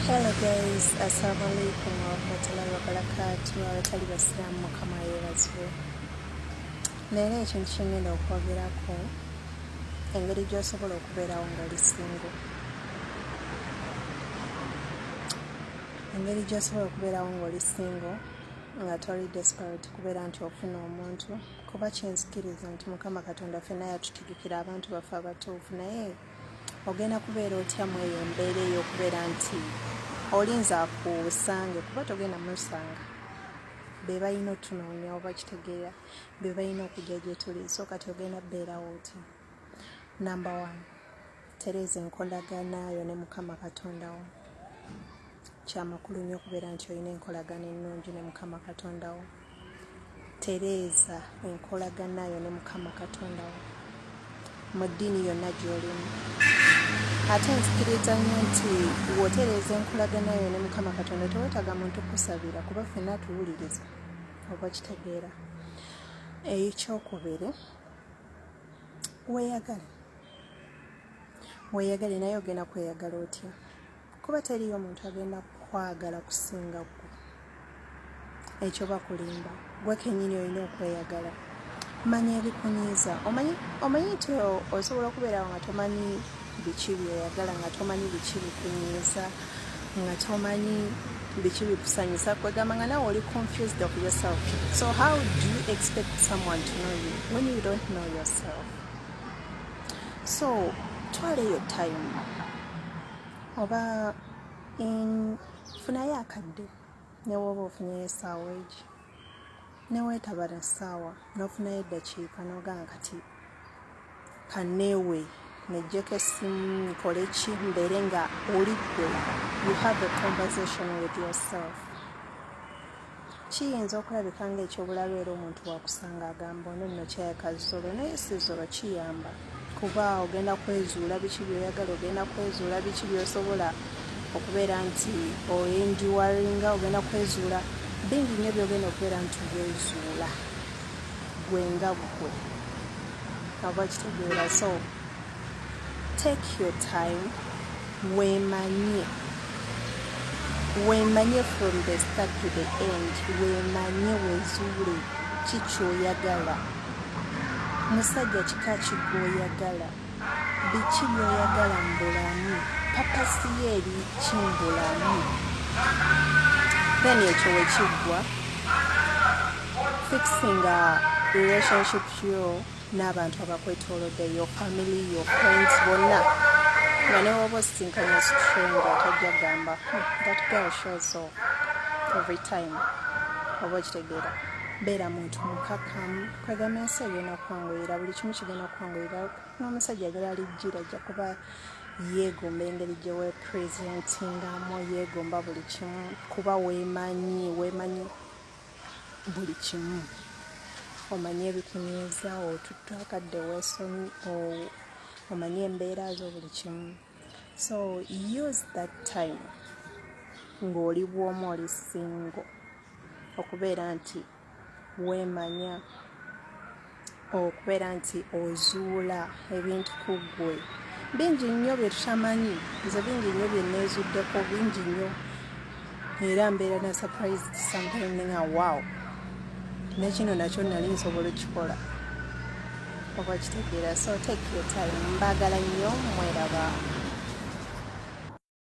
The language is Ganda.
Hello guys, assalamu alaikum warahmatullahi wabarakatuh. Abatali basiraamu, Mukama yeebazibwe. Leero ekintu kyengenda okwogerako, engeri gy'osobola okubeerawo ng'oli single, engeri gy'osobola okubeerawo ng'oli single nga toli desperate kubeera nti ofuna omuntu, kuba kyenzikiriza nti Mukama Katonda ffenna yatutegekera abantu baffe abatuufu. Naye ogenda kubeera otya mu eyo embeera ey'okubeera nti olinza akusange, kuba togenda musanga? Be balina otunoonya, oba kitegeera, be balina okujja gye tuli. So kati ogenda beerawo otya? Number one, tereeza enkolaganayo ne Mukama Katondawo. Kyamakulu nnyo okubeera nti olina enkolagana ennungi ne Mukama Katondawo. Tereeza enkolaganayo ne Mukama Katondawo mu ddiini yonna gy'olimu. Ate nzikiriza nnyo nti w'otereeza enkolaganayo ne Mukama Katonda, teweetaaga muntu kusabira, kuba ffenna tuwuliriza, oba kitegeera. Ekyokubiri, weeyagale, weeyagale. Naye ogenda kweyagala otya, kuba teriyo omuntu agenda kwagala kusinga ggwe? Ekyo bakulimba. Gwe kennyini olina okweyagala. Manya ebikunyiiza. Omanyi nti osobola okubeerawo nga tomanyi biki byoyagala, nga tomanyi biki bikunyiiza, nga tomanyi biki bikusanyusa? Kwegamba nga nawe oli confused of yourself. So how do you expect someone to know you when you don't know yourself? So twala eyo time, oba funayo akadde, newoba ofunyeyo essaawa egi, neweetaba na ssaawa, n'ofunayo eddakiika n'ogamba, "Kati kaneewe nejjeko essimu, nkole ki?" Mbeere nga oli ggwe, you have a conversation with yourself. Kiyinza okulabika nga ekyobulabe, era omuntu wakusanga agamba, "Ono nno kyayaka zolo," naye si zolo. Kiyamba, kuba ogenda kwezuula biki byoyagala, ogenda kwezuula biki byosobola okubeera nti oenduringa, ogenda kwezuula bingi nnyo byogenda okubeera nti wezuula gwe nga ggwe, oba kitegeera. So take your time, weemanye, weemanye from the start to the end. Weemanye, wezuule kikyoyagala, musajja kika kigwoyagala, biki byoyagala mu bulamu, purpose yo eri ki mu bulamu. Then ekyo wekiggwa, fixing a relationship yo n'abantu abakwetoolodde, your family, your friends, bonna, nga ne woba osisinkanya stranger tojja kugamba, that girl shows off every time," oba okitegeera. Beera muntu mukakamu. Kwegamba ensi egenda kukwanguyira, buli kimu kigenda kukwanguyira. N'omusajja agala alijjira, ajja kuba yeegomba engeri gye weepresentingamu, yeegomba buli kimu, kuba weemanyi, weemanyi buli kimu, omanyi ebikunyiiza, otutta akadde weesonyi, omanyi embeera zo, buli kimu. So use that time ng'oli bw'omu, oli single, okubeera nti weemanya, okubeera nti ozuula ebintu ku ggwe. Bingi nnyo bye tutamanyi. Nze bingi nnyo bye neezuddeko, bingi nnyo, era mbeera na surprised sometime nga, "Wow, nekino nakyo nali nsobola okikola," oba kitegeera. So take your time. Mbaagala nnyo, mweraba.